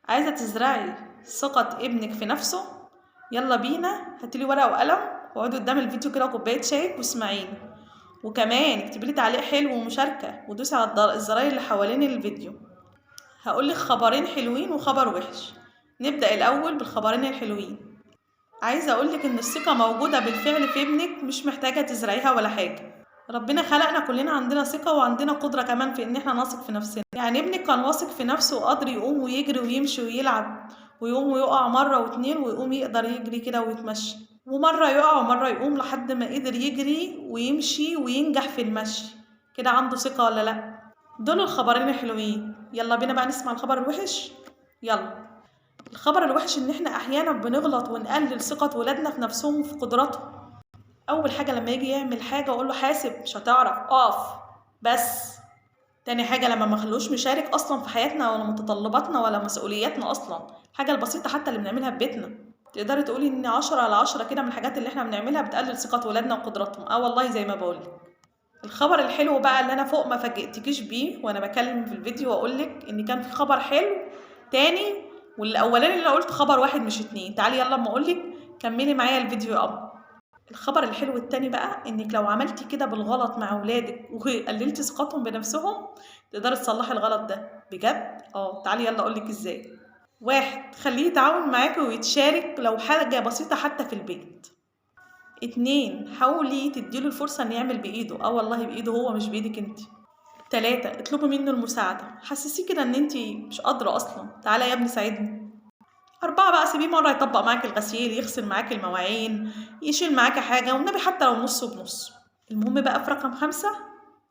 عايزة تزرعي ثقة ابنك في نفسه؟ يلا بينا، هاتيلي ورقة وقلم واقعدي قدام الفيديو كده وكوباية شاي واسمعيني، وكمان اكتبي لي تعليق حلو ومشاركة ودوسي على الزراير اللي حوالين الفيديو. هقولك خبرين حلوين وخبر وحش. نبدأ الأول بالخبرين الحلوين. عايزة أقولك إن الثقة موجودة بالفعل في ابنك، مش محتاجة تزرعيها ولا حاجة. ربنا خلقنا كلنا عندنا ثقة وعندنا قدرة كمان في إن إحنا نثق في نفسنا. يعني ابنك كان واثق في نفسه وقادر يقوم ويجري ويمشي ويلعب، ويقوم ويقع مرة واتنين ويقوم يقدر يجري كده ويتمشى، ومرة يقع ومرة يقوم لحد ما قدر يجري ويمشي وينجح في المشي. كده عنده ثقة ولا لأ؟ دول الخبرين الحلوين. يلا بينا بقى نسمع الخبر الوحش. يلا. الخبر الوحش إن إحنا أحيانا بنغلط ونقلل ثقة ولادنا في نفسهم وفي قدراتهم. أول حاجة لما يجي يعمل حاجة أقول له حاسب، مش هتعرف، أقف بس. تاني حاجة لما ما خلوش مشارك أصلا في حياتنا ولا متطلباتنا ولا مسؤولياتنا أصلا، الحاجة البسيطة حتى اللي بنعملها في بيتنا. تقدري تقولي إن 10 على 10 كده من الحاجات اللي إحنا بنعملها بتقلل ثقة ولادنا وقدراتهم. والله زي ما بقولك. الخبر الحلو بقى اللي أنا فوق ما فاجئتكيش بيه وأنا بكلم في الفيديو وأقولك إن كان في خبر حلو تاني، والأولاني اللي أنا قلت خبر واحد مش اتنين. تعالي يلا أما أقولك، كملي معايا الفيديو يا قمر. الخبر الحلو التاني بقى إنك لو عملتي كده بالغلط مع ولادك وقللتي ثقتهم بنفسهم تقدري تصلحي الغلط ده بجد. تعالي يلا أقولك إزاي. 1، خليه يتعاون معاكي ويتشارك لو حاجة بسيطة حتى في البيت. 2، حاولي تديله الفرصة إن يعمل بإيده. والله بإيده هو مش بإيدك انتي. 3، اطلبي منه المساعدة، حسسيه كده إن انتي مش قادرة أصلا، تعالى يا ابني ساعدني. 4 بقى سيبيه مرة يطبق معاك الغسيل، يغسل معاك المواعين، يشيل معاك حاجة، والنبي حتى لو نص بنص. المهم بقى في رقم 5،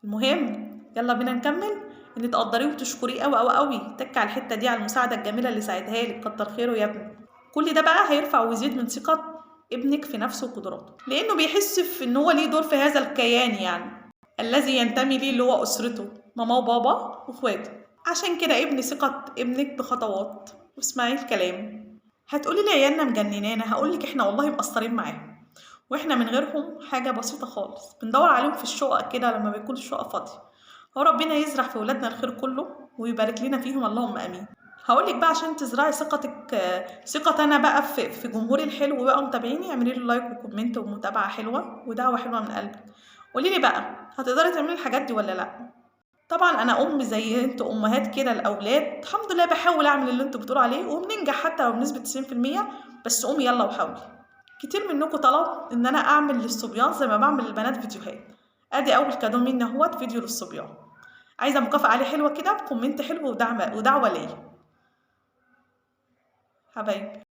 المهم يلا بينا نكمل، إن تقدريه وتشكريه أوي أوي أوي، تك على الحتة دي، على المساعدة الجميلة اللي ساعدها لك، كتر خيره يا ابني. كل ده بقى هيرفع ويزيد من ثقة ابنك في نفسه وقدراته، لأنه بيحس في إن هو ليه دور في هذا الكيان الذي ينتمي ليه، اللي هو أسرته، ماما وبابا وإخواته. عشان كده ابني ثقة ابنك بخطوات واسمعي الكلام. هتقولي لي عيالنا مجننانا، هقولك احنا والله مقصرين معاهم، واحنا من غيرهم حاجة بسيطة خالص، بندور عليهم في الشقق كده لما بيكون الشقة فاضية. هو ربنا يزرع في ولادنا الخير كله ويبارك لنا فيهم، اللهم امين. هقولك بقى عشان تزرعي ثقتك، ثقة انا بقى في جمهوري الحلو بقى ومتابعيني، اعملي لي like و comment ومتابعة حلوة ودعوة حلوة من قلبك. قولي لي بقى هتقدري تعملي الحاجات دي ولا لا؟ طبعا انا ام زي انتوا امهات كده الاولاد، الحمد لله بحاول اعمل اللي انتوا بتقولوا عليه وبننجح حتى لو بنسبه 90%، بس قومي يلا وحاولي. كتير منكم طلب ان انا اعمل للصبيان زي ما بعمل للبنات فيديوهات. ادي اول cadeau مني اهوت، فيديو للصبيان. عايزه مكافاه عليه حلوه كده، ب comment حلو ودعوه ليا حبايبي.